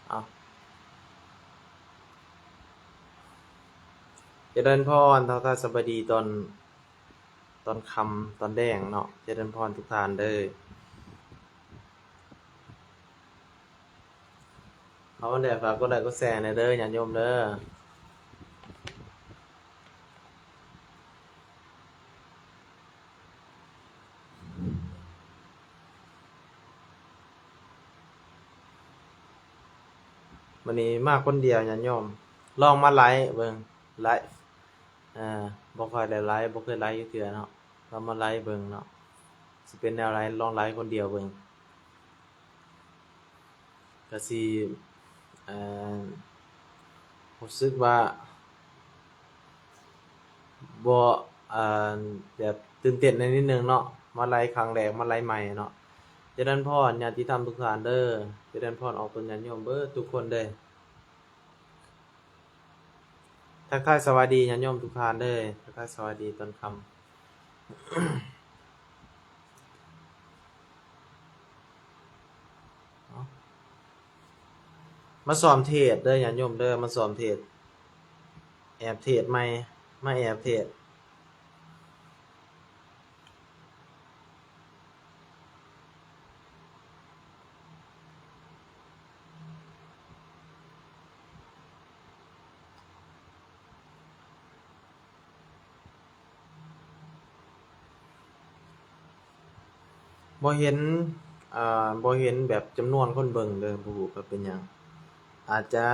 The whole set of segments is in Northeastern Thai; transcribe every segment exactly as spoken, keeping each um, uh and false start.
เอา เจริญพร ทักทายสบายดีตอน ตอนค่ำตอนแลงเนาะ เจริญพรทุกท่านเด้อ เอามาแล้ว ฝากกดไลค์กดแชร์แหน่เด้อ ญาติโยมเด้อ มื้อนี้มาคนเดียว ญาติโยม ลองมาไลฟ์เบิ่ง ไลฟ์ เอ่อ บ่ค่อยได้ไลฟ์ บ่เคยไลฟ์จักเทื่อเนาะ ลองมาไลฟ์เบิ่งเนาะ สิเป็นแนวใด ลองไลฟ์คนเดียวเบิ่ง ก็สิ เอ่อ รู้สึกว่า บ่ เอ่อ แบบตื่นเต้นแหน่นิดนึงเนาะ มาไลฟ์ครั้งแรก มาไลฟ์ใหม่เนาะ เจริญพรญาติธรรมทุกท่านเด้อ เจริญพรออกตนญาติโยมเบิดทุกคนเด้อ ทักทายสวัสดีญาติโยมทุกท่านเด้อ ทักทายสวัสดีตอนค่ำ มาซ้อมเทศน์เด้อญาติโยมเด้อ มาซ้อมเทศน์ แอบเทศน์ใหม่ มาแอบเทศน์ บ่เห็น อ่า บ่เห็นแบบจำนวนคนเบิ่งเด้อ บ่ฮู้ว่าเป็นหยัง อาจจะ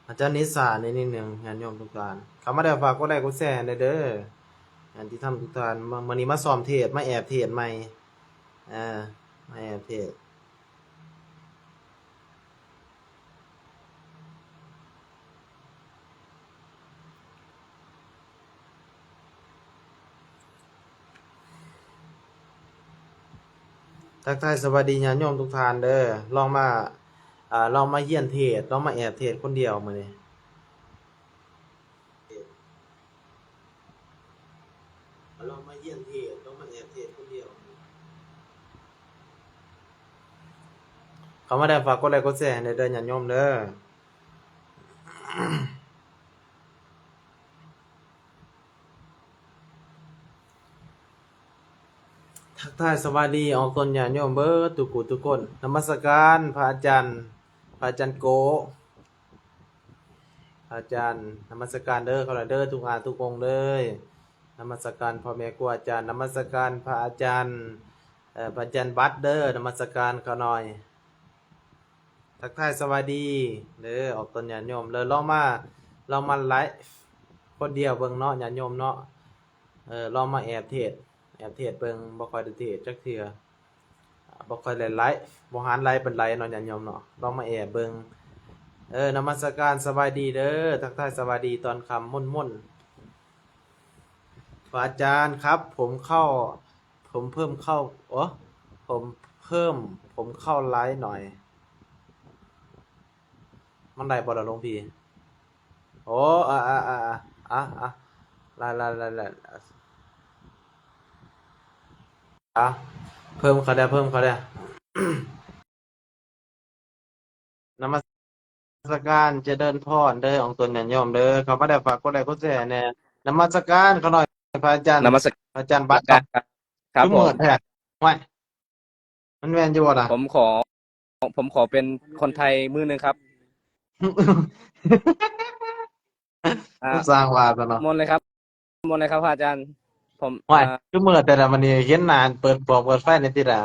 อาจจะเน็ตช้าแหน่นิดนึง ญาติโยมทุกท่าน เข้ามาแล้วฝากกดไลค์กดแชร์แหน่เด้อ ญาติธรรมทุกท่าน มา มื้อนี้มาซ้อมเทศน์ มาแอบเทศน์ใหม่ เออ มาแอบเทศน์ ทักทายสวัสดีญาติโยมทุกท่านเด้อ ลองมา อ่า ลองมาเฮียนเทศน์ ลองมาแอบเทศน์คนเดียวมื้อนี้ ลองมาเฮียนเทศน์ ลองมาแอบเทศน์คนเดียว เข้ามาแล้วฝากกดไลค์กดแชร์แหน่เด้อญาติโยมเด้อ ทักทายสวัสดีออกตนญาติโยมเบิดทุกผู้ทุกคน นมัสการพระอาจารย์ พระอาจารย์โก พระอาจารย์ นมัสการเด้อ ข้าน้อยเด้อ ทุกอาทุกองค์เลย นมัสการพ่อแม่ครูอาจารย์ นมัสการพระอาจารย์ เอ่อ พระอาจารย์บัตรเด้อ นมัสการข้าน้อย ทักทายสวัสดีเด้อ ออกตนญาติโยม แล้วลองมา ลองมาไลฟ์คนเดียวเบิ่งเนาะ ญาติโยมเนาะ เออ ลองมาแอบเทศน์ แอบเทศน์เบิ่ง บ่ค่อยได้เทศน์จักเทื่อ อ่า บ่ค่อยได้ไลฟ์ บ่หันไลฟ์ปานใดเนาะ ญาติโยมเนาะ ลองมาแอบเบิ่ง เออ นมัสการสบายดีเด้อ ทักทายสบายดีตอนค่ำมนต์ๆ พระอาจารย์ครับ ผมเข้า ผมเพิ่มเข้า โอ้ ผมเพิ่ม ผมเข้าไลฟ์หน่อย มันได้บ่ล่ะหลวงพี่ โอ้ อ่ะ อ่ะ อ่ะ อ่ะ อ่ะ อ่ะ ได้ ได้ ได้ ได้ อ่ะ เพิ่มเขาได้ เพิ่มเขาได้ นมัสการเจริญพรเด้อ ออกตนญาติโยมเด้อ เข้ามาแล้วฝากกดไลค์กดแชร์แหน่ นมัสการข้าน้อยพระอาจารย์ นมัสการ พระอาจารย์บัตร ครับ ครับ คือ ผม เมิดแท้ ว้าย มันแม่นอยู่บ่ล่ะ ผมขอ ผมขอเป็นคนไทยมื้อหนึ่งครับ อ่า สร้างว่าซะเนาะ มนต์เลยครับ มนต์เลยครับพระอาจารย์ ผม ว้าย อ่า คือเมิดแท้ละ มื้อนี้เห็นหน้า เปิดปอกเปิดไฟในติล่ะ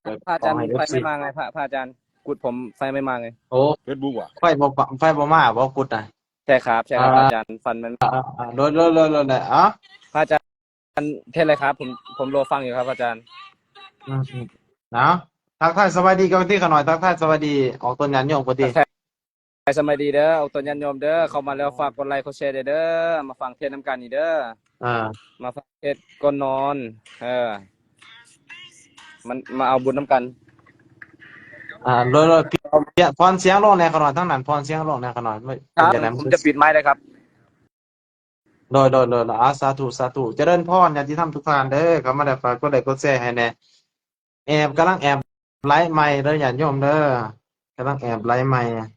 เปิด พระอาจารย์ ของให้ ไฟ เอฟซี ไม่มาไง พระ พระอาจารย์ กุดผมไฟไม่มาไง โอ้ Facebook ว่ะ ไฟบ่ปะ ไฟบ่มาบ่กุดน่ะ ใช่ครับ ใช่ครับ อ่า พระอาจารย์ ฟันมัน อ่า อ่า โดย โดย โดย โดย อ่ะ พระอาจารย์ เทศเลยครับ ผม ผมรอฟังอยู่ครับอาจารย์ อืม อืม นะ ทักทายสวัสดีกันที่ข้าน้อย ทักทายสวัสดี ออกตนญาติโยมกันติ ทักทายสวัสดีเด้อ ออกตนญาติโยมเด้อ เข้ามาแล้วฝากกดไลค์กดแชร์เด้อ มาฟังเทศน์นำกันนี่เด้อ อ่า มาฟังเทศน์ก่อนนอน เออ มัน มาเอาบุญนำกัน อ่า โดย โดย เปลี่ยน ผ่อนเสียงลงแหน่ข้าน้อย ทางนั้น ผ่อนเสียงลงแหน่ข้าน้อย ไม่ ครับ เป็นจังได๋ ผมจะปิดไมค์เลยครับ โดย โดย โดย อ่า สาธุ สาธุ เจริญพร ญาติธรรมทุกท่านเด้อ เข้ามาแล้วฝากกดไลค์กดแชร์ให้แหน่ แอบ กำลังแอบไลฟ์ใหม่เด้อ ญาติโยมเด้อ ำลังแอบไลฟ์ใหม่อะ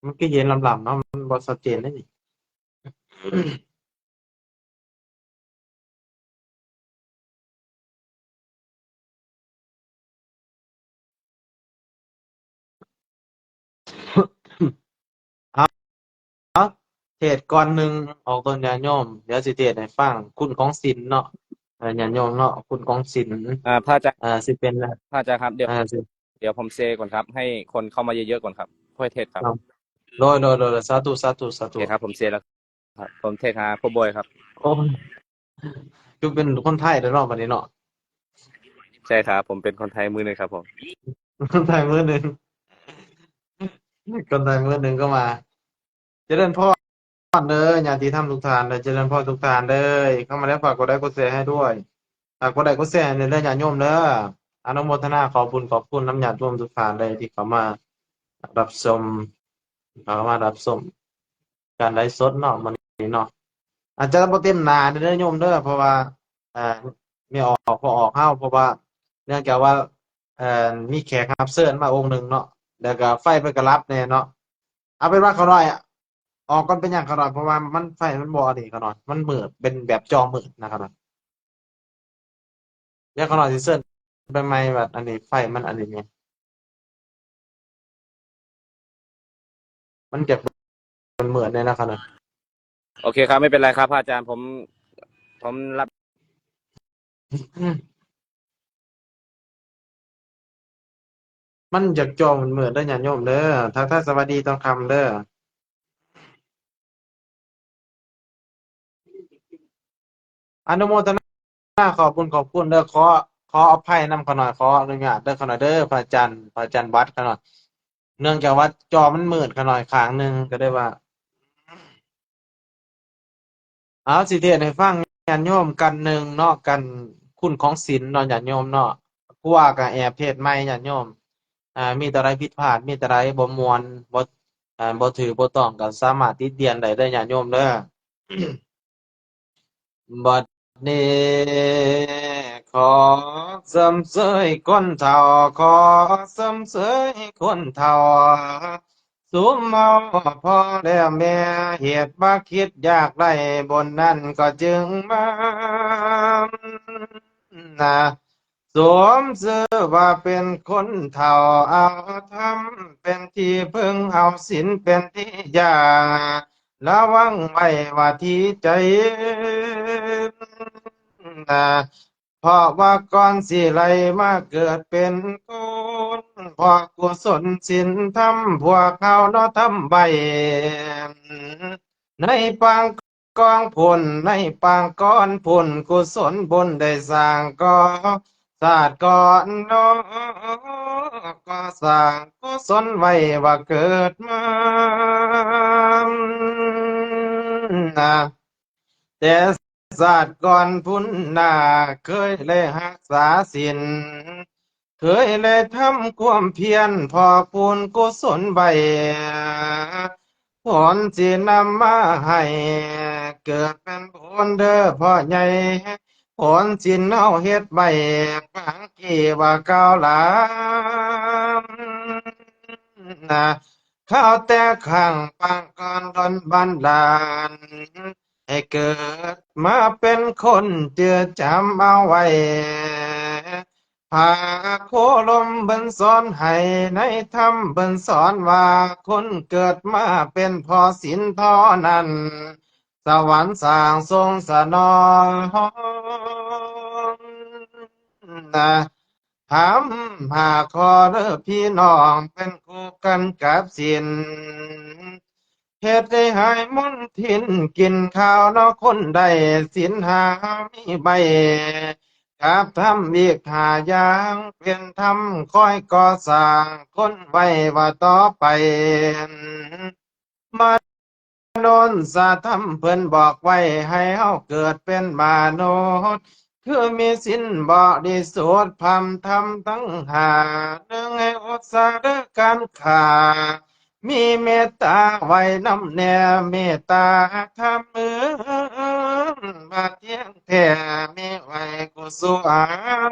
มันก็เห็นลำๆเนาะ มันบ่ชัดเจนเลยนี่ เอา เอา เทศก่อนหนึ่ง ออกตนญาติโยม เดี๋ยวสิเทศน์ให้ฟัง คุณของศิลป์เนาะ เอ่อ ญาติโยมเนาะ คุณของศิลป์ อ่า พระอาจารย์ เอ่อ สิเป็น พระอาจารย์ครับ เดี๋ยว เอ่อ สิ เดี๋ยวผมเซก่อนครับ ให้คนเข้ามาเยอะๆก่อนครับ ค่อยเทศน์ครับ ครับ โดย โดย โดย สาธุ สาธุ สาธุ โอเคครับ ผมเซแล้วครับ ผมเทศน์หาพ่อบอยครับ โอ้ย คือเป็นคนไทยแล้วเนาะ บัดนี้เนาะ ใช่ครับ ผมเป็นคนไทยมือหนึ่งครับผม คนไทยมือหนึ่ง คนไทยมือหนึ่งก็มา เจริญพรเด้อ ญาติธรรมทุกท่านเด้อ เจริญพรทุกท่านเด้อ เข้ามาแล้วฝากกดไลค์กดแชร์ให้ด้วย ฝากกดไลค์กดแชร์ให้เด้อ ญาติโยมเด้อ อนุโมทนาขอบคุณ ขอบคุณนำญาติโยมทุกท่านเลยที่เข้ามารับชม เข้ามารับชม การไลฟ์สดเนาะ มื้อนี้เนาะ อาจจะบ่เต็มหน้าเด้อโยมเด้อ เพราะว่า เอ่อ แม่ออก พ่อออกเฮา เพราะว่าเนื่องจากว่า เอ่อ มีแขกรับเชิญมาองค์หนึ่งเนาะ แล้วก็ไฟเพิ่นก็ดับแน่เนาะ เอาเป็นว่าข้าน้อยอะ ออกก่อนเป็นหยังข้าน้อย เพราะว่ามัน ไฟมันบ่อันนี้ข้าน้อย มันมืด เป็นแบบจอมืดนะข้าน้อย เดี๋ยวข้าน้อยสิเชิญไปใหม่ บัดอันนี้ไฟมันอันนี้ไง มันจะเป็นเหมือนในนั้นขนาด โอเคครับ ไม่เป็นไรครับ พระอาจารย์ ผม ผมรับ มันอยากจองเหมือนเด้อญาติโยมเด้อ ทักทายสวัสดีตอนค่ำเด้อ อนุโมทนาขอบคุณ ขอบคุณเด้อ ขอ ขออภัยนำข้าน้อย ขออนุญาตเด้อข้าน้อยเด้อ พระอาจารย์ พระอาจารย์วัดข้าน้อย เนื่องจากว่าจอมันมืดข้าน้อยข้างหนึ่ง ก็ได้ว่า เอาสิเทศน์ให้ฟังญาติโยมกันหนึ่งเนาะ กันคุณของศิลป์เนาะญาติโยมเนาะ ผู้ว่าก็แอบเทศน์ใหม่ญาติโยม อ่า มีตัวใดผิดพลาด มีตัวใดบ่ม่วน บ่ อ่า บ่ถือบ่ต้องก็สามารถติเตียนได้เด้อญาติโยมเด้อ บัดนี้ขอชมเชยคนเฒ่า ขอชมเชยคนเฒ่า ซุมเฮาพ่อและแม่ เหตุบ่คิดอยากได้บุญนั้นก็จึงมา นะ สมชื่อว่าเป็นคนเฒ่า เอาธรรมเป็นที่พึ่ง เอาศีลเป็นที่ยา ระวังไว้ว่าที่ใจ นะ เพราะว่าก่อนสิไหลมาเกิดเป็นคน เพราะกุศลศีลธรรม พวกเขาเนาะทำไว้ ในปางก่อนพุ้น ในปางก่อนพุ้น กุศลบุญได้สร้างก่อ ชาติก่อนเนาะ ก็สร้างกุศลไว้ว่าเกิดมา นะ แต่ชาติก่อนพุ้นนา เคยได้รักษาศีล เคยได้ทำความเพียร พอกบุญกุศลไว้ ผลสินำมาให้ เกิดเป็นบุญเด้อพ่อใหญ่ ผลสินเอาเฮ็ดไว้ ปางกี้ว่าเก่าหลาย นะ ข้าวแต่ข้างปางก่อนดลบันดาล ให้เกิดมาเป็นคน เจือจำเอาไว้ พระโคดมเพิ่นสอนให้ ในธรรมเพิ่นสอนว่า คนเกิดมาเป็นพ่อศีลเท่านั้น สวรรค์สร้างทรงสนอง นะ ธรรมห้าข้อเด้อพี่น้อง เป็นคู่กันกับศีล เฮ็ดให้หายมลทิน กินข้าวเนาะคนได้ ศีลห้ามีใบ กับธรรมอีกห้าอย่าง เป็นธรรมคอยก่อสร้างคนไว้ว่าต่อไป มโนสธรรมเพิ่นบอกไว้ให้เฮาเกิดเป็นมนุษย์ คือมีศีลบริสุทธิ์ พร่ำธรรมทั้งห้า หนึ่งให้อดสาเด้อการฆ่า มีเมตตาไว้นำแน่ เมตตาธรรมเออ มาเที่ยงแท้มีไว้กุศล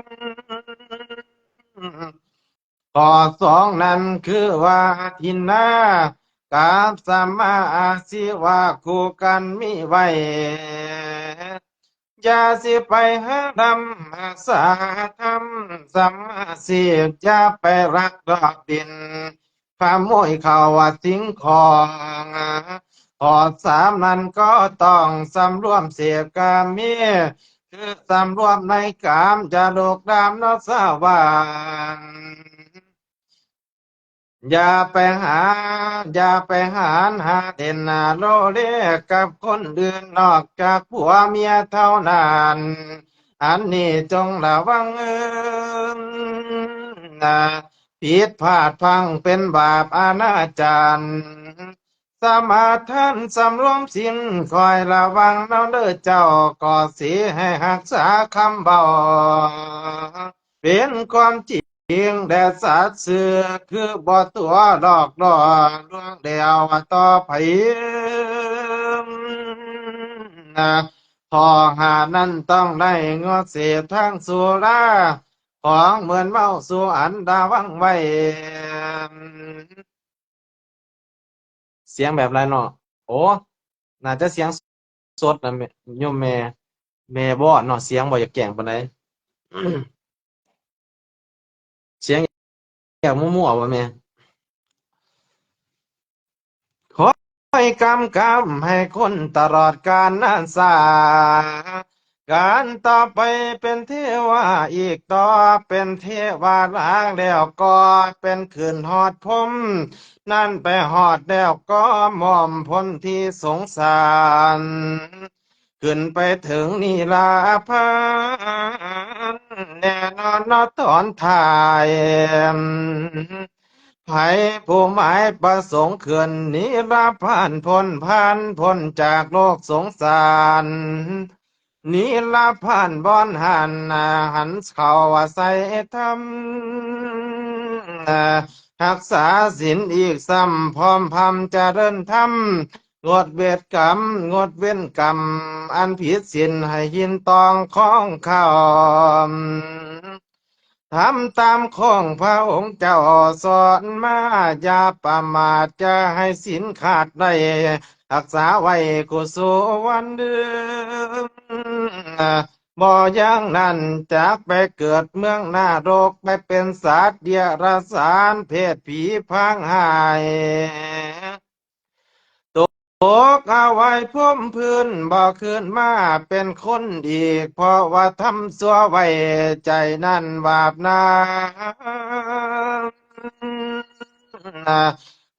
ข้อสองนั้นคือว่าทินนากับสัมมาอาชีวะคู่กันมีไว้ อย่าสิไปหาดำหาสาธรรมสัมมาชีพอย่าไปลักลอบดินขโมยเขาว่าสิ่งของ ข้อสามนั้นก็ต้องสำรวมเสพกามี คือสำรวมในกามอย่าลุกลามนอกสว่าง อย่าไปหา อย่าไปหาหาเด่นหาโลเลกับคนอื่นนอกจากผัวเมียเท่านั้น อันนี้จงระวังเอิ้นนะ ผิดพลาดพลั้งเป็นบาปอนาจาร สมาทานสำรวมศีลคอยระวังเนาะเด้อเจ้า ก็สิให้รักษาคำเว้า เป็นความจริงและสัตย์ซื่อ คือบ่ตัวหลอกล่อลวงแล้วต่อไปนะ ข้อห้านั้นต้องได้งดเสพทั้งสุรา ของเหมือนเมาสู่อันระวังไว้ เสียงแบบไรเนาะ โอ้ น่าจะเสียงสดนะแม่ โยมแม่ แม่บ่เนาะ เสียงบ่อยากแจ้งปานใด เสียงอยากมั่วๆ บ่แม่ คอยกำกับให้คนตลอดกาลนานสา การต่อไปเป็นเทวาอีกต่อเป็นเทวาลางแล้วก็เป็นขึ้นฮอดพรหม นั่นไปฮอดแล้วก็มอมพ้นที่สงสาร ขึ้นไปถึงนิลาพานแน่นอนเนาะตอนท้าย ไผผู้หมายประสงค์ขึ้นนิลพานพ้นพานพ้นจากโลกสงสาร นิลพานบ่อนหันหันเข้าอาศัยธรรม รักษาศีลอีกซ้ำพร้อมพำเจริญธรรม งดเวรกรรม งดเว้นกรรม อันผิดศีลให้ยินต้องของเขา ทำตามของพระองค์เจ้าสอนมา อย่าประมาท อย่าให้ศีลขาดได้ รักษาไว้คู่สู่วันเดิม บ่อย่างนั้นจักไปเกิดเมืองนรก ไปเป็นสัตว์เดรัจฉานเพศผีพางหาย ตกเอาไว้พรมพื้นบ่คืนมาเป็นคนอีก เพราะว่าทำชั่วไว้ใจนั่นบาปหนา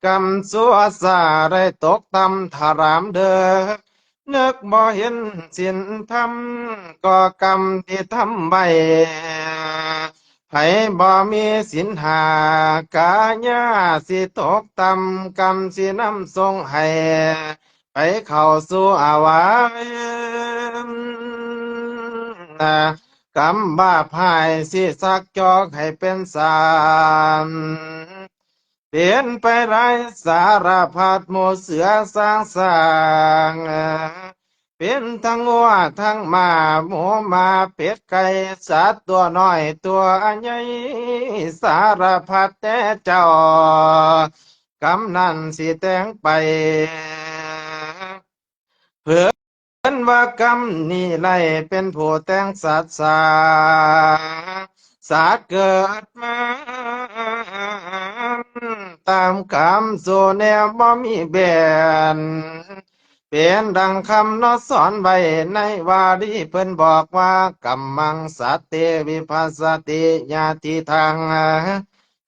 กรรมชั่วซาได้ตกต่ำทรามเด้อ นึกบ่เห็นศีลธรรม ก็กรรมที่ทำไว้ ไผบ่มีศีลห้ากายาสิตกต่ำ กรรมสินำส่งให้ ไปเข้าสู่อบาย กรรมบาปหายสิสักจอกให้เป็นสาม เป็นไปหลายสารพัดหมู่เสือสางสาง เป็นทั้งงัวทั้งหมาหมูหมาเป็ดไก่สัตว์ตัวน้อยตัวใหญ่ สารพัดแต่เจ้า กรรมนั้นสิแต่งไป เพิ่นว่ากรรมนี้ไล่เป็นผู้แต่งสัตว์สา สัตว์เกิดมา ตามกรรมสู่แนวบ่มีแบน เป็นดังคำเนาะสอนไว้ในวาลี เพิ่นบอกว่า กัมมังสัตเต วิภัสสติ ญาติทัง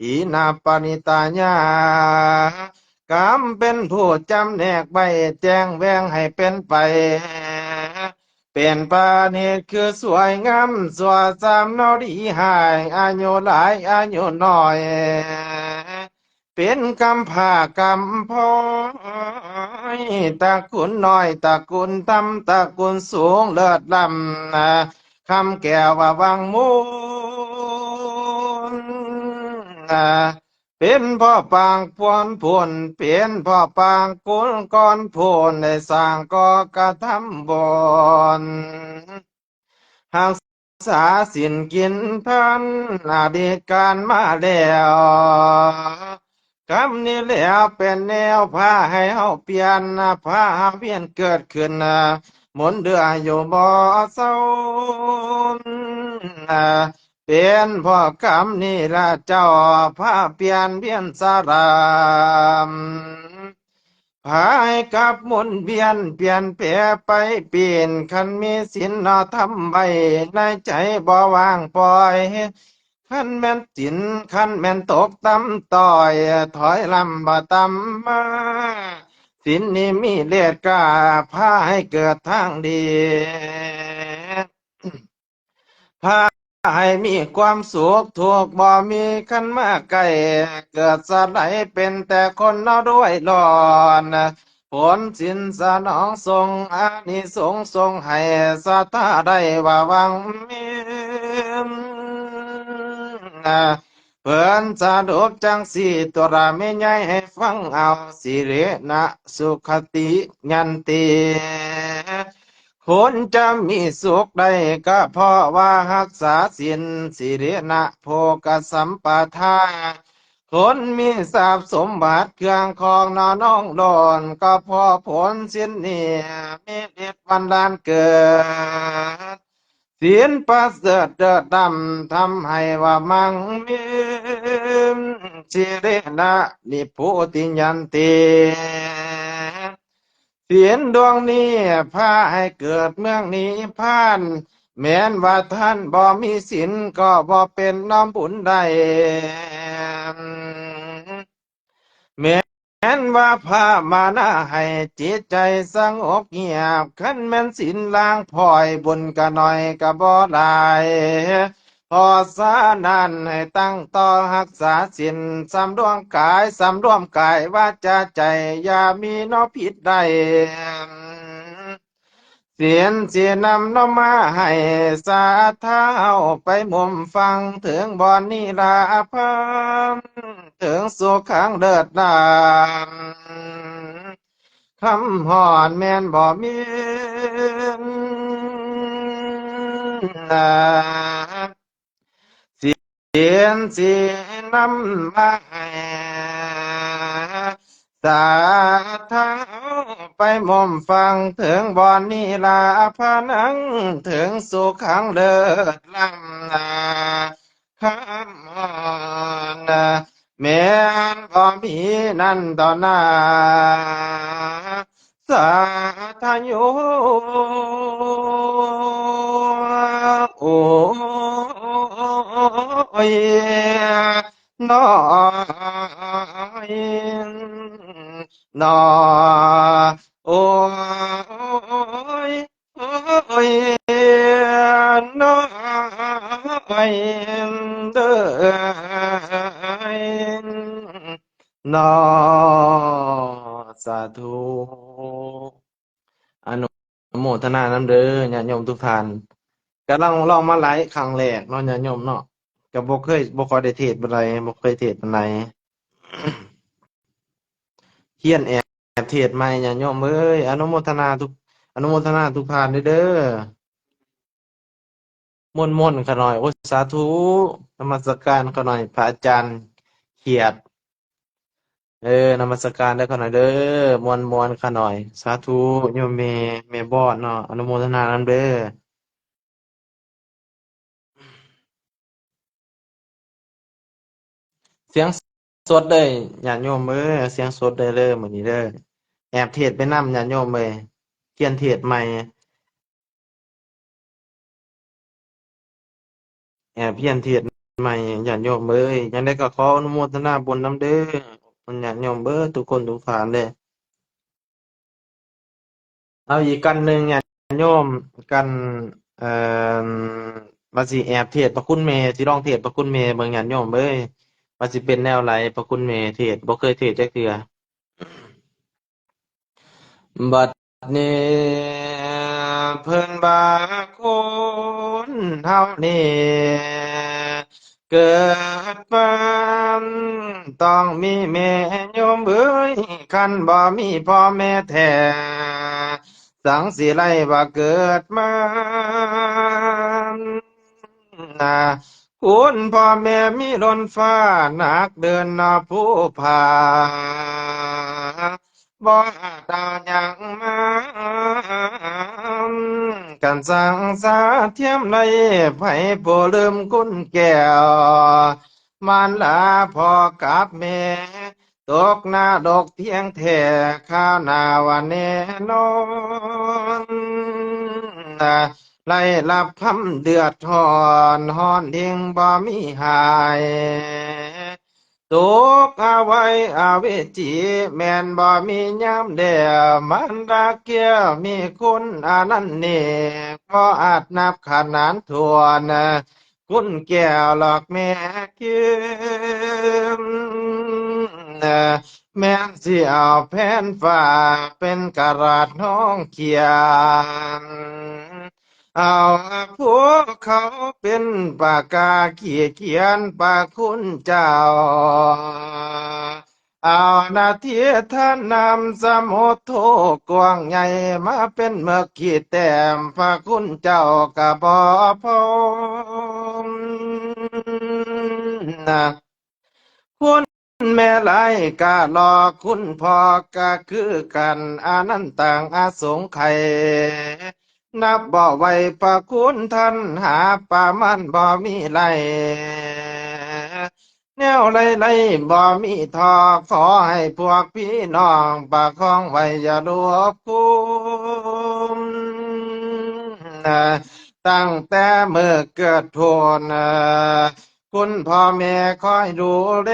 หินาปณิตายา กรรมเป็นผู้จำแนกไว้แจ้งแวงให้เป็นไป เป็นประณีตคือสวยงาม ชั่วซามเนาะดีหาย อายุหลายอายุน้อย เป็นกำพร้ากำพร้อย ตระกูลน้อยตระกูลต่ำ ตระกูลสูงเลิศล้ำ คำแก้วว่าวังมูล เป็นพ่อปางพวนพูน เป็นพ่อปางกุลกรพูน ได้สร้างก่อกระทำบุญ รักษาศีลกินทาน อดีตการมาแล้ว กรรมนี้แล้วเป็นแนวพาให้เฮาเปลี่ยน พาเวียนเกิดขึ้น หมุนเดืออยู่บ่เซา เป็นเพราะกรรมนี่ละเจ้า พาเปลี่ยนเวียนสลาม พาให้กลับหมุนเวียนเปลี่ยนแปรไปเปลี่ยน คันมีศีลเนาะทำไว้ในใจบ่วางปล่อย คันแม่นศีล คันแม่นตกต่ำต้อย ถอยลำบ่ต่ำมา ศีลนี้มีฤทธิ์กล้า พาให้เกิดทางดี พาให้มีความสุข ทุกข์บ่มี คันมาใกล้ เกิดสะใดเป็นแต่คนเนาะด้วยร้อน ผลศีลสนองส่ง อานิสงส์ส่งให้ ศรัทธาได้ว่าหวังมี เพิ่นสรุปจั่งซี้ ตัวราแม่ใหญ่ให้ฟังเอา สิรินะสุขติยันติ คนจะมีสุขได้ก็เพราะว่ารักษาศีล สิรินะโภคสัมปทา คนมีทรัพย์สมบัติเครื่องของเนาะน้องดอน ก็เพราะผลศีลนี้ มีฤทธิ์บันดาลเกิด ศีลประเสริฐเลิศล้ำ ทำให้ว่ามั่งมี สิรินะนิพพุติยันติ ศีลดวงนี้พาให้เกิดเมืองนิพพาน แม้นว่าท่านบ่มีศีลก็บ่เป็นน้อมบุญได้ แม้นว่าภาวนาให้จิตใจสงบเงียบ คันแม่นศีลลางพร้อย บุญก็น้อยก็บ่หลาย เพราะฉะนั้นให้ตั้งต่อรักษาศีล สำรวมกาย สำรวมกายวาจาใจ อย่ามีเนาะผิดได้ ศีลสินำเนาะมาให้ศรัทธาเอาไปมุมฟัง ถึงบ่อนนี้ลาพัน ถึงสุขังเลิศล้ำ คำฮ้อนแม่นบ่มี ศีลสินำมาให้ศรัทธาเอาไปมุมฟัง ถึงบ่อนนี้ลาพะนัง ถึงสุขังเลิศล้ำนา คำฮ้อนแม่นบ่มีนั่นต่อหน้า สาธโย โอ้ย น้อย น้อ โอ้ย โอ้ย น้อย เด้อ เนาะ สาธุ อนุโมทนานำเด้อ ญาติโยมทุกท่าน กำลังลองมาไลฟ์ครั้งแรกเนาะ ญาติโยมเนาะ ก็บ่เคย บ่ค่อยได้เทศน์ปานใด บ่เคยเทศน์ปานใด เฮียนแอบเทศน์ใหม่ ญาติโยมเอ้ย อนุโมทนาทุก อนุโมทนาทุกท่านเด้อ ม่วนๆ ขะหน่อย โอ้ สาธุ นมัสการขะหน่อย พระอาจารย์เขียด เออ นมัสการเด้อขะหน่อยเด้อ ม่วนๆ ขะหน่อย สาธุ โยมแม่ แม่บอดเนาะ อนุโมทนานำเด้อ เสียงสดเด้อ ญาติโยมเอ้ย เสียงสดเด้อ เด้อ มื้อนี้เด้อ แอบเทศน์ไปนำ ญาติโยมเอ้ย เฮียนเทศน์ใหม่ แอบเฮียนเทศน์ใหม่ ญาติโยมเอ้ย จั่งใดก็ขออนุโมทนาบุญนำเด้อ ญาติโยมเบิดทุกคนทุกท่านเด้อ เอาอีกกันหนึ่ง ญาติโยม กัน เอ่อ ว่าสิแอบเทศน์พระคุณแม่ สิลองเทศน์พระคุณแม่เบิ่ง ญาติโยมเอ้ย ว่าสิเป็นแนวใด พระคุณแม่เทศน์ บ่เคยเทศน์จักเทื่อ บัดนี้เพิ่นว่าคนเฮานี่ เกิดมาต้องมีแม่โยมเอ้ย คันบ่มีพ่อแม่แท้ สังสิไล่ว่าเกิดมา นะ คุณพ่อแม่มีล้นฟ้า หนักเดินนอผู้ผา บ่อาจเอาหยังมา กันสังสาเทียมได้ ไผผู้ลืมคุณแก้ว มารดาพ่อกับแม่ ตกนรกเพียงแท้ คราวหน้าว่าแน่นอน ได้รับความเดือดร้อน ฮ้อนเฮงบ่มีหาย ตกอวัยอเวจี แม่นบ่มียามแล มารดาแก้วมีคุณอันนั้นเนก บ่อาจนับขนานถ้วน คุณแก้วหรอกแม่คิม แม่นสิเอาแผ่นฟ้า เป็นกระดาษห้องเขียน เอาพวกเขาเป็นปากกาขีดเขียน พระคุณเจ้า เอาหน้าที่ท่านนำสมุดโทกว้างใหญ่ มาเป็นเมือกขีดแต้ม พระคุณเจ้ากะบ่พอ นะ คุณแม่หลายกะรอ คุณพ่อกะคือกัน อันนั้นต่างอาสงไขย นับบ่ไหวพระคุณท่าน หาประมาณบ่มีไหล แนวไล่ๆบ่มีทอ ขอให้พวกพี่น้องประคองไว้อย่าลบคุ้ม ตั้งแต่เมื่อเกิดโทน คุณพ่อแม่คอยดูแล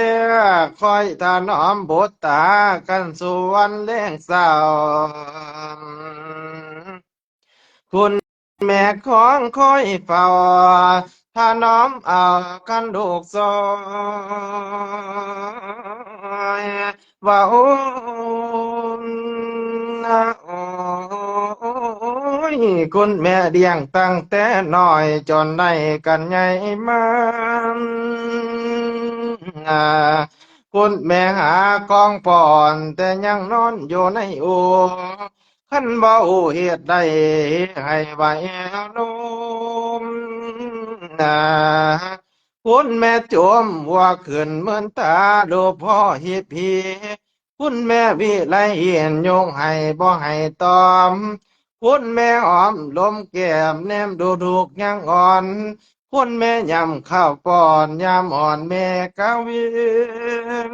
คอยถนอมบุตรตากันสู่วันแลงเศร้า คุณแม่ของคอยเฝ้า ถนอมเอากันลูกซอย ว่าโอ้นะโอ้ย คุณแม่เลี้ยงตั้งแต่น้อยจนได้กันใหญ่มา คุณแม่หากองป้อนแต่ยังนอนอยู่ในโอ คันบ่ฮู้เหตุใดให้ไหวลมนะ คุณแม่จมหัวขึ้นเหมือนตาดูพ่อฮิพี คุณแม่วิไลเห็นยงให้บ่ให้ตอม คุณแม่หอมลมแก้มแนมดูถูกยังอ่อน คุณแม่ยำข้าวป้อนยามอ่อนแม่กะวิน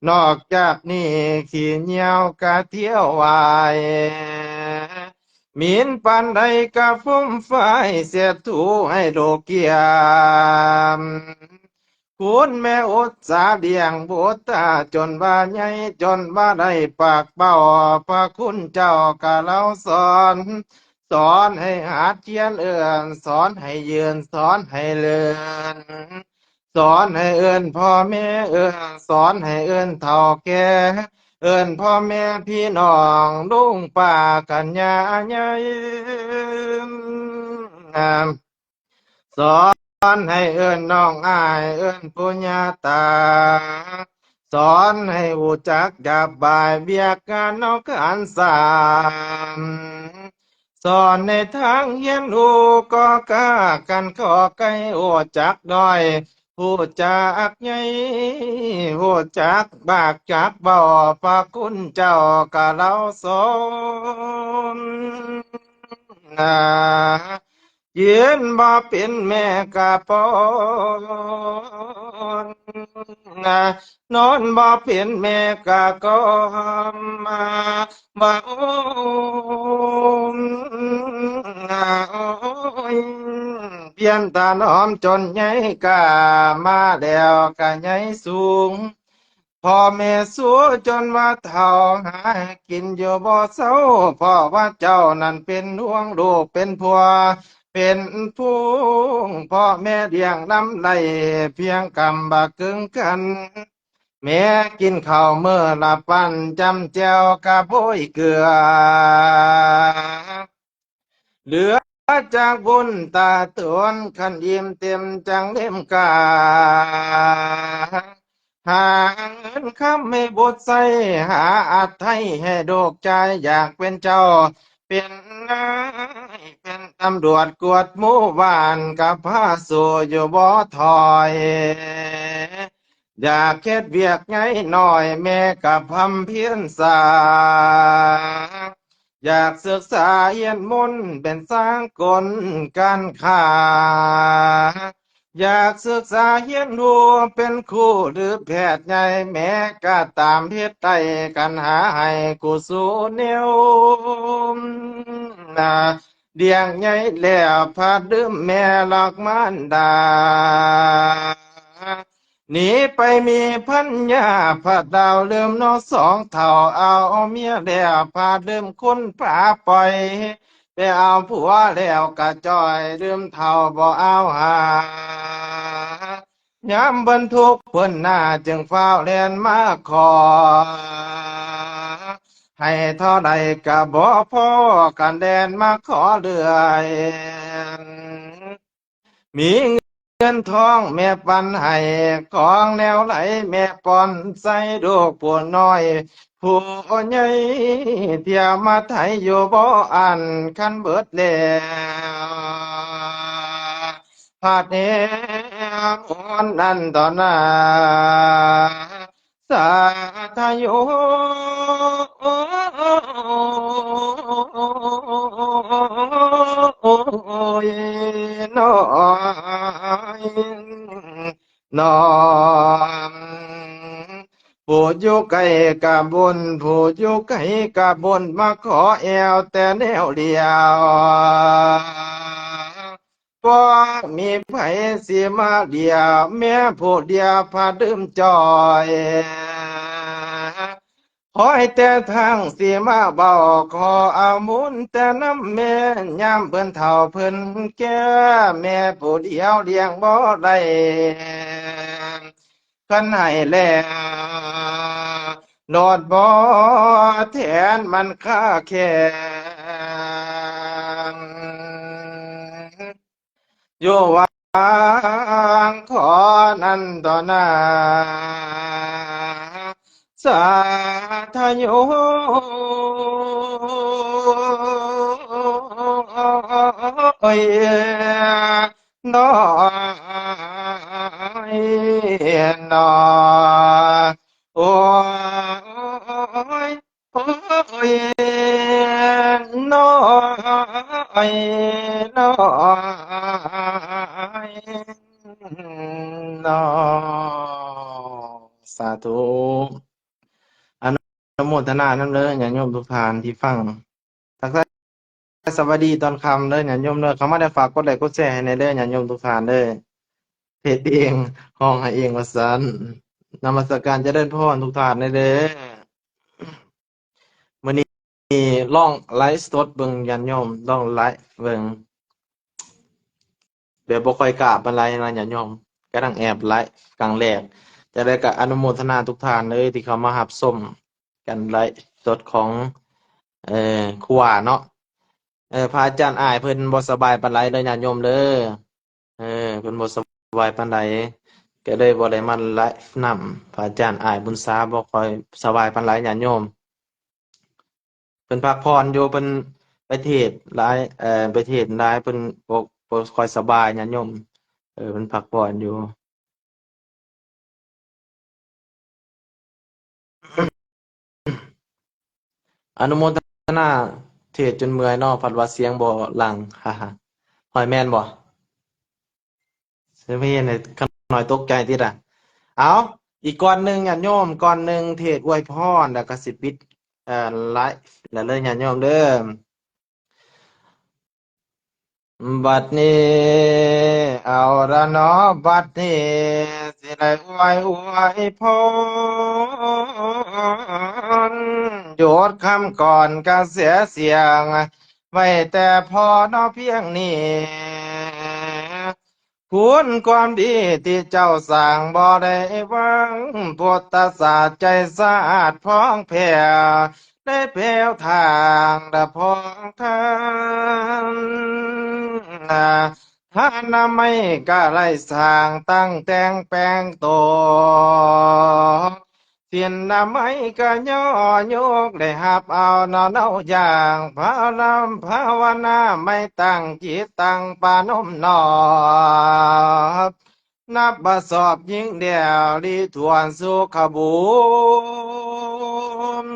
นอกจากนี้ขี้เหนียวกะเที่ยววาย หมิ่นปานใดกะฟุ่มฟายเสียดถูให้โลกเกียม คุณแม่อุตสาห์เลี้ยงบุตรจนว่าใหญ่จนว่าได้ปากเป้า พระคุณเจ้ากะเล่าสอน สอนให้หัดเขียนเอิ้น สอนให้ยืน สอนให้เลิน สอนให้เอิ้นพ่อแม่เอิ้น สอนให้เอิ้นเฒ่าแก่ เอิ้นพ่อแม่พี่น้องลุงป้ากันยาใหญ่ สอนให้เอิ้นน้องอ้าย เอิ้นปู่ย่าตา สอนให้ฮู้จักจับบายเวียกงานนอกการสร้าง สอนในทางเฮียนฮู้ก็กากันขอไก่ฮู้จักด้อย ฮู้จักใหญ่ ฮู้จักบากจักเบา พระคุณเจ้ากะเล่าสอนนะ ยืนบ่เป็นแม่กะป้อนนะ นอนบ่เป็นแม่กะกล่อมมา ว่าโอ้ย เพียงตาน้อมจนใหญ่กะมาแล้วกะใหญ่สูง พ่อแม่สู้จนว่าเฒ่าหากินอยู่บ่เซา เพราะว่าเจ้านั้นเป็นห่วงลูกเป็นผัว เป็นพุง พ่อแม่เลี้ยงนำได้เพียงกำบากึ่งกัน แม่กินข้าวมื้อละปันจำแจ่วกะโปยเกลือ เหลือ จากบุญตาตน คันอิ่มเต็มจั่งเล่มกา หาเงินคำให้บุตรใช้ หาอัตไถให้ลูกชาย อยากเป็นเจ้า เป็นนาย เป็นตำรวจกวดหมู่บ้าน กับพาสู่อยู่บ่ถอย อยากเฮ็ดเวียกใหญ่น้อย แม่กับพำเพียรสร้าง อยากศึกษาเฮียนมนต์ เป็นสากลการค้า อยากศึกษาเฮียนรู้ เป็นครูหรือแพทย์ใหญ่ แม่ก็ตามเฮ็ดได้ กันหาให้กูสู่แนว นา เลี้ยงใหญ่แล้วพาดลืมแม่รักมารดา หนีไปมีพันยา พาดาวลืมน้องสองเฒ่า เอาเมียแล้วพาดลืมคุณพาปล่อย ไปเอาผัวแล้วกะจ่อย ลืมเฒ่าบ่เอาหา ยามเพิ่นทุกข์เพิ่นหน้า จึงฟ้าวแล่นมาขอ ให้เท่าใดกะบ่พอ กันแล่นมาขอเรื่อย มีเงินทองแม่ปันให้ ของแนวไหลแม่ป้อนใส่ลูกผู้น้อย ผู้ใหญ่เที่ยวมาไถอยู่บ่อั้น คันเบิดแล้ว พาดแหมอ่อนนั่นต่อหน้า สาทโย โอ้ย น้อย น้อง ผู้อยู่ไกลกะบ่น ผู้อยู่ไกลกะบ่น มาขอแอวแต่แนวเดียว บ่มีไผสิมาเดียว แม่ผู้เดียวพาดื่มจ่อย ขอให้แต่ทางสิมาเว้า ขอเอาบุญแต่นำแม่ ยามเพิ่นเฒ่าเพิ่นแก่ แม่ผู้เดียวเลี้ยงบ่ได้ คันให้แล้ว โนดบ่แทนมันค่าแขง อยู่วางขอนั้นต่อหน้า สาทโย น้อยน้อย โอ้ย โอ้ย น้อยน้อยน้อย สาธุ อนุโมทนานำเด้อ ญาติโยมทุกท่านที่ฟัง ทักทายสวัสดีตอนค่ำเด้อ ญาติโยมเด้อ เข้ามาได้ฝากกดไลค์กดแชร์ให้แหน่เด้อ ญาติโยมทุกท่านเด้อ เทศเอง ฮ้องให้เองว่าซั่น นมัสการเจริญพรทุกท่านเด้อ มื้อนี้ลองไลฟ์สดเบิ่ง ญาติโยม ลองไลฟ์เบิ่ง แบบบ่ค่อยกล้าปานใดนะ ญาติโยม กำลังแอบไลฟ์ครั้งแรก จั่งใดก็อนุโมทนาทุกท่านเลยที่เข้ามารับชมกันไลฟ์สดของ เอ่อ ครูบาเนาะ เอ่อ พระอาจารย์อ้ายเพิ่นบ่สบายปานใดเด้อ ญาติโยมเด้อ เออ เพิ่นบ่สบายปานใด ก็เลยบ่ได้มาไลฟ์นำ พระอาจารย์อ้ายบุญสาบ่ค่อยสบายปานใด ญาติโยม เพิ่นพักผ่อนอยู่ เพิ่นไปเทศน์หลาย เอ่อ ไปเทศน์หลาย เพิ่นบ่ บ่ค่อยสบาย ญาติโยม เออ เพิ่นพักผ่อนอยู่ อนุโมทนา เทศน์จนเมื่อยเนาะ พัดว่าเสียงบ่หลั่ง ฮ่าฮ่า ห้อยแม่นบ่ เสียงเพี้ยนเนี่ย ข้าน้อยตกใจติดอ่ะ เอา อีกก่อนหนึ่ง ญาติโยม ก่อนหนึ่ง เทศน์อวยพร แล้วก็สิปิด เอ่อ ไลฟ์แล้วเด้อ ญาติโยมเด้อ บัดนี้ เอาละเนาะ บัดนี้ สิได้อวย อวยพร หยุดคำก่อนกระแสเสียง ไว้แต่พอเนาะเพียงนี้ คุณความดีที่เจ้าสร้างบ่ได้หวัง พุทธศาสตร์ใจสะอาดผ่องแผ้ว ได้แผวทางดาพองทาน ทานนามัยก็ได้สร้างตั้งแต่งแปลงตัว ศีลนามัยก็ย่อยกได้รับเอานอนเอาอย่าง พระนำภาวนาไม่ตั้งจิตตั้งปานมนอบ นับบ่สอบยิ่งเดียวลีทวนสุขบุญ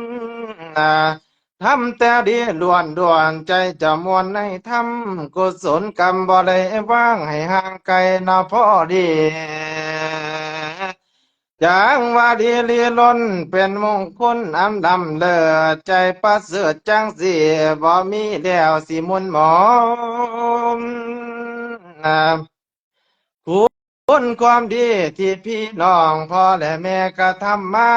ทำแต่ดีล้วนๆ ใจจะมวลในธรรม กุศลกรรมบ่ได้วางให้ห่างไกลนะพอดี จังว่าดีลีล้นเป็นมงคลอันล้ำเลิศ ใจประเสริฐจังสี่บ่มีแล้วสิมุนหมอง คุณความดีที่พี่น้องพ่อและแม่กระทำมา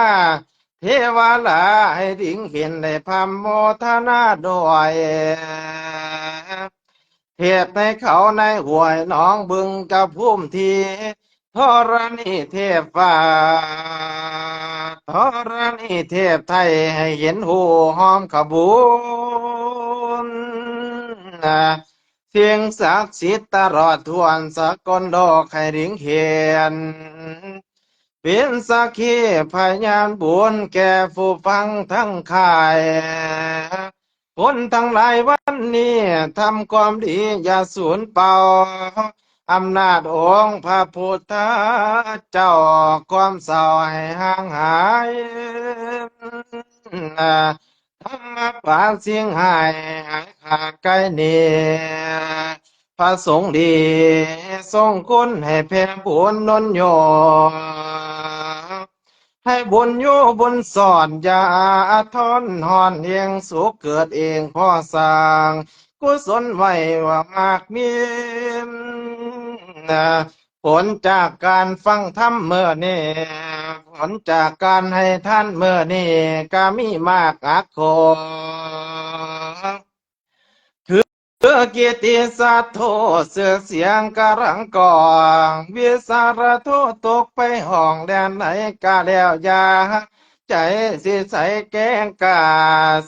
เทวาลาให้ดิงเห็นได้พำโมทนาด้วย เทพในเขาในห้วยหนองบึงกับภูมิที่ ธรณีเทพฟ้า ธรณีเทพไทยให้เห็นหูหอมขบุญ สิ่งศักดิ์สิทธิ์ตลอดทั่วสากลโลกให้ลิงเห็น เป็นสักขีพยานบุญแก่ผู้ฟังทั้งข่าย คนทั้งหลายวันนี้ทำความดีอย่าสูญเปล่า อำนาจองค์พระพุทธเจ้า ความเศร้าให้ห่างหาย ธรรมปราศสิ่งหายหายขาดไกลหนี พระสงฆ์ดีทรงคุณให้แผ่บุญหนุนโย ให้บุญอยู่บุญสอนอย่าทอนหอนเองสุขเกิดเองพอสร้างกุศลไว้ว่ามากมี ผลจากการฟังธรรมเมื่อนี้ ผลจากการให้ทานเมื่อนี้ก็มีมากอักโข คือกิตติศัตโท เสือเสียงกำลังกอง วิสารโทตกไปห้องแดนไหนกะแล้วอยา ใจสิใสแกงกา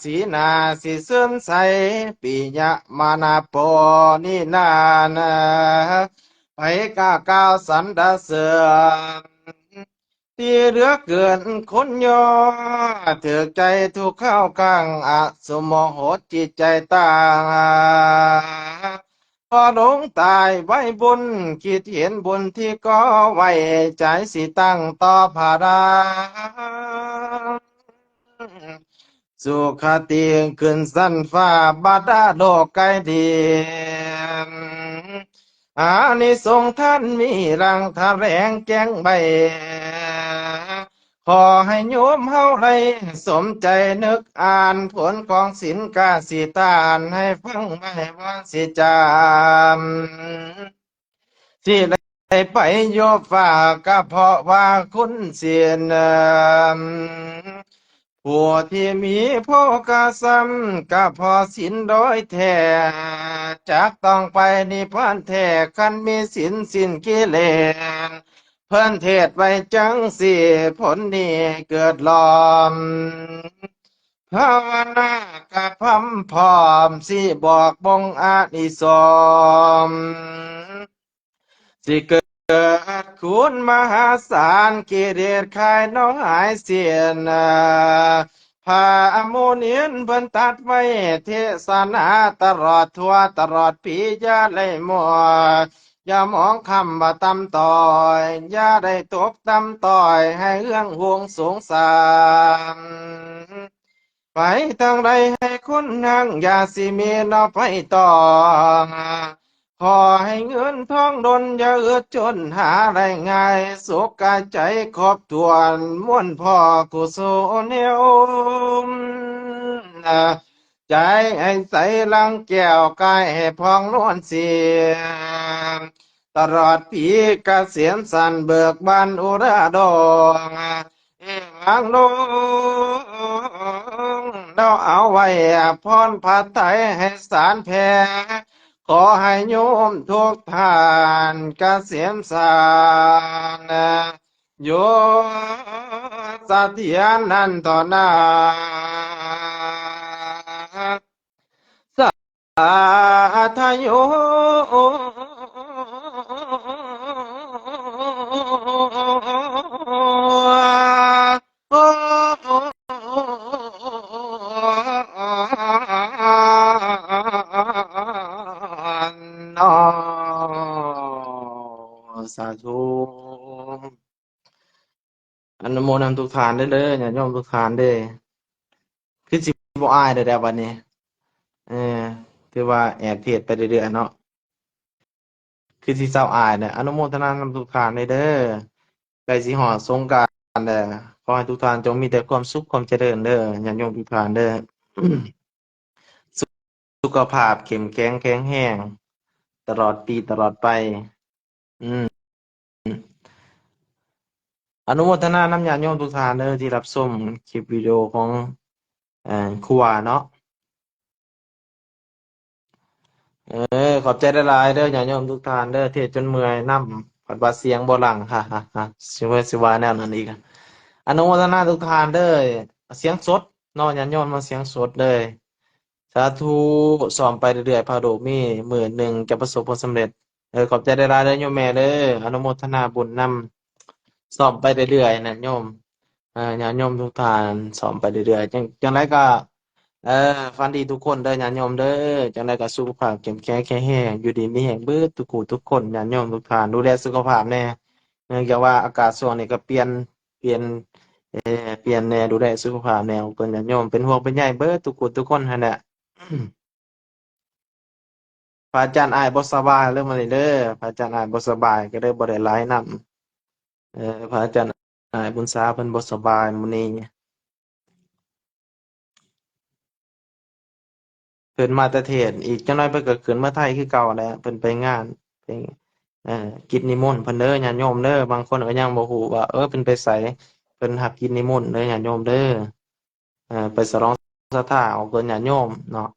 สีหน้าสิเสื่อมใส ปิยะมานาโปนี่นานะ ไปกะกล่าวสรรเสริญ ที่เหลือเกินคนย่อ ถือใจทุกข้าวกลางอสุโมโหจิตใจต่าง พอหลงตายไว้บุญ คิดเห็นบุญที่ก่อไว้ ใจสิตั้งต่อพระราม สุขติขึ้นสั้นฟ้าบาดาโลกไกลดี อานิสงส์ท่านมีรังแถลงแจ้งใบ ขอให้โยมเฮาได้สมใจนึกอ่านผลของศีลกสิทานให้ฟังไว้ว่าสิจำ สิได้ไปโยฟ้าก็เพราะว่าคุณศีล ผู้ที่มีโภคทรัพย์ก็เพราะศีลโดยแท้ จักต้องไปนิพพานแท้ คันมีศีลสิ้นกิเลส เพิ่นเทศไว้จังสี่ ผลนี้เกิดล้อม ภาวนากะพร่ำพร้อม สิบอกบ่งอานิสงส์ สิเกิดคุณมหาศาล กิเลสคลายหนอหายสิ้น พระมุนีเพิ่นตรัสไว้เทศนาตลอดทั่วตลอดปี อย่าได้มัว อย่ามองคำว่าต่ำต้อย อย่าได้ตกต่ำต้อย ให้เรื่องห่วงสงสาร ไปทางใดให้คนนั่ง อย่าสิมีนอไฟต่อ ขอให้เงินทองดนอย่าอึดจนหาได้ง่าย สุขกายใจครบถ้วน ม่วนพอกุศลแนว ใจให้ใสลังแก้ว กายให้พองนวลเสีย ตลอดปีเกษมสันต์เบิกบานอุราดง เอวังลง เราเอาไว้พรพระไตรให้สารแผ่ ขอให้โยมทุกท่านเกษมสันต์ อยู่เสถียรนั้นต่อหน้า ทโย นอ สาธุ อนุโมทนาทุกท่านเด้อ ญาติโยมทุกท่านเด้อ คือสิบ่อายเด้อ บัดนี้ เออ ถือว่าแอดเพจไปเรื่อยๆเนาะ คือสิเซาอายเนี่ย อนุโมทนานำทุกท่านเลยเด้อ ใกล้สิฮอดสงกรานต์แล้ว ขอให้ทุกท่านจงมีแต่ความสุขความเจริญเด้อ ญาติโยมทุกท่านเด้อ สุขภาพเข้มแข็งแข็งแรง ตลอดปีตลอดไป อืม อนุโมทนานำญาติโยมทุกท่านเด้อ ที่รับชมคลิปวิดีโอของ เอ่อ ครูวาเนาะ เออ ขอบใจหลายๆเด้อ ญาติโยมทุกท่านเด้อ เทศน์จนเมื่อยนำ ผัดว่าเสียงบ่หลั่ง ฮ่าๆๆ สิว่า สิว่าแนวนั้นอีกอะ อนุโมทนาทุกท่านเด้อ เสียงสดเนาะ ญาติโยมมาเสียงสดเลย สาธุ ซ้อมไปเรื่อยๆ พระโดมี มื้อหนึ่งจะประสบผลสำเร็จ เออ ขอบใจหลายๆเด้อ โยมแม่เด้อ อนุโมทนาบุญนำ ซ้อมไปเรื่อยๆนะโยม เอ่อ ญาติโยมทุกท่าน ซ้อมไปเรื่อยๆ จัง จังใดก็ เอ่อ ฝันดีทุกคนเด้อ ญาติโยมเด้อ จังใดก็สุขภาพเข้มแข็งแข็งแรง อยู่ดีมีแรงเบิดทุกผู้ทุกคน ญาติโยมทุกท่าน ดูแลสุขภาพแน่ เนื่องจากว่าอากาศช่วงนี้ก็เปลี่ยน เปลี่ยน เอ่อ เปลี่ยนแน่ ดูแลสุขภาพแน่ เพิ่นญาติโยม เป็นห่วงเป็นใยเบิดทุกผู้ทุกคนหั้นแหละ พระอาจารย์อ้ายบ่สบายเลยมื้อนี้เด้อ พระอาจารย์อ้ายบ่สบาย ก็เลยบ่ได้ไลฟ์นำ เอ่อ พระอาจารย์อ้ายบุญสาเพิ่นบ่สบายมื้อนี้ เพิ่นมาแต่เทศน์ อีกจักหน่อยเพิ่นก็ขึ้นมาไทยคือเก่าแหละ เพิ่นไปงาน ไป เอ่อ กิจนิมนต์เพิ่นเด้อ ญาติโยมเด้อ บางคนก็ยังบ่ฮู้ว่า เออ เพิ่นไปไส เพิ่นรับกิจนิมนต์เด้อ ญาติโยมเด้อ เอ่อ ไปสนองศรัทธาออกตนญาติโยมเนาะ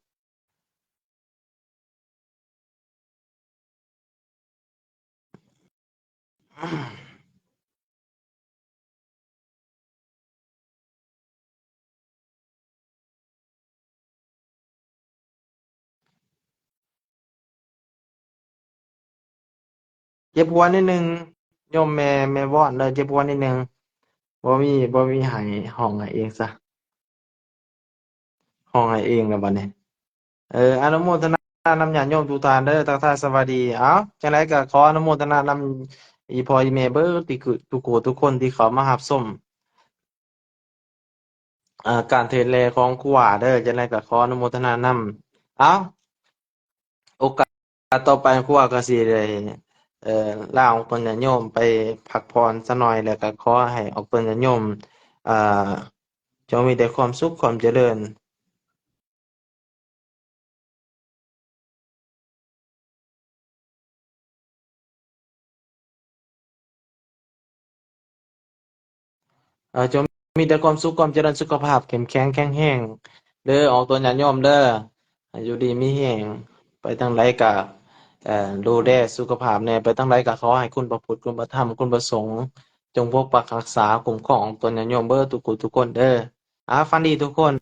เจ็บหัวนิดนึง โยมแม่ แม่วอนเด้อ เจ็บหัวนิดนึง บ่มี บ่มีไห้ ฮ้องไห้เองซะ ฮ้องไห้เองแล้วบัดนี้ เออ อนุโมทนานำญาติโยมทุกท่านเด้อ ทักทายสวัสดี เอ้า จังใดก็ขออนุโมทนานำอีพ่ออีแม่เบิดที่คือทุกผู้ทุกคนที่เข้ามารับชม อ่า การเทศน์แลของครูวาเด้อ จังใดก็ขออนุโมทนานำ เอ้า โอกาสต่อไปครูวาก็สิได้ เอ่อ ลาออกตนญาติโยมไปพักผ่อนซะหน่อย แล้วก็ขอให้ออกตนญาติโยม อ่า จงมีแต่ความสุขความเจริญ เอ่อ จงมีแต่ความสุขความเจริญ สุขภาพเข้มแข็งแข็งแรงเด้อ ออกตนญาติโยมเด้อ ให้อยู่ดีมีแรง ไปทางใดก็ เอ่อ ดูแลสุขภาพแน่ ไปทางใดก็ขอให้คุณพระพุทธ คุณพระธรรม คุณพระสงฆ์ จงปกปักรักษาคุ้มครองออกตนญาติโยมเบิดทุกผู้ทุกคนเด้อ อ่า ฝันดีทุกคน